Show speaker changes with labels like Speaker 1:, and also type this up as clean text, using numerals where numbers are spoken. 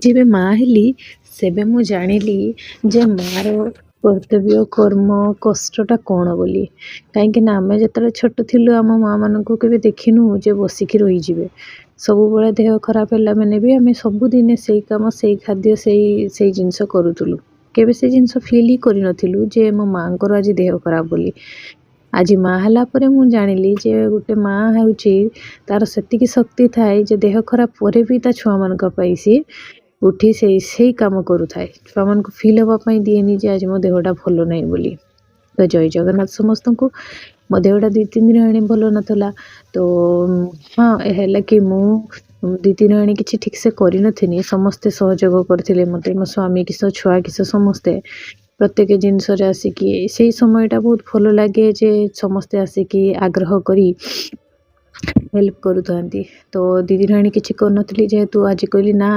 Speaker 1: ଯେବେ ମା ହେଲି, ସେବେ ମୁଁ ଜାଣିଲି ଯେ ମାଆର କର୍ତ୍ତବ୍ୟ, କର୍ମ, କଷ୍ଟଟା କ'ଣ ବୋଲି। କାହିଁକିନା ଆମେ ଯେତେବେଳେ ଛୋଟ ଥିଲୁ, ଆମ ମାଆମାନଙ୍କୁ କେବେ ଦେଖିନୁ ଯେ ବସିକି ରହିଯିବେ। ସବୁବେଳେ ଦେହ ଖରାପ ହେଲା ମାନେ ବି ଆମେ ସବୁଦିନେ ସେଇ କାମ, ସେଇ ଖାଦ୍ୟ, ସେଇ ସେଇ ଜିନିଷ କରୁଥିଲୁ। କେବେ ସେ ଜିନିଷ ଫିଲ୍ ହିଁ କରିନଥିଲୁ ଯେ ମୋ ମାଆଙ୍କର ଆଜି ଦେହ ଖରାପ ବୋଲି। ଆଜି ମା ହେଲା ପରେ ମୁଁ ଜାଣିଲି ଯେ ଗୋଟେ ମା ହେଉଛି, ତା'ର ସେତିକି ଶକ୍ତି ଥାଏ ଯେ ଦେହ ଖରାପ ପରେ ବି ତା ଛୁଆମାନଙ୍କ ପାଇଁ ସିଏ ଉଠି ସେଇ ସେଇ କାମ କରୁଥାଏ। ଛୁଆମାନଙ୍କୁ ଫିଲ୍ ହେବା ପାଇଁ ଦିଏନି ଯେ ଆଜି ମୋ ଦେହଟା ଭଲ ନାହିଁ ବୋଲି। ତ ଜୟ ଜଗନ୍ନାଥ ସମସ୍ତଙ୍କୁ। ମୋ ଦେହଟା 2-3 ଦିନ ହେଲାଣି ଭଲ ନଥିଲା। ତ ହଁ, ହେଲା କି ମୁଁ 2 ଦିନ ଆଣି କିଛି ଠିକ୍ସେ କରିନଥିଲି। ସମସ୍ତେ ସହଯୋଗ କରିଥିଲେ ମୋତେ, ମୋ ସ୍ୱାମୀ କିସ, ଛୁଆ କିସ, ସମସ୍ତେ ପ୍ରତ୍ୟେକ ଜିନିଷରେ ଆସିକି। ସେଇ ସମୟଟା ବହୁତ ଭଲ ଲାଗେ ଯେ ସମସ୍ତେ ଆସିକି ଆଗ୍ରହ କରି ହେଲ୍ପ କରୁଥାନ୍ତି। ତ 2 ଦିନ ଆଣି କିଛି କରିନଥିଲି ଯେହେତୁ, ଆଜି କହିଲି ନା।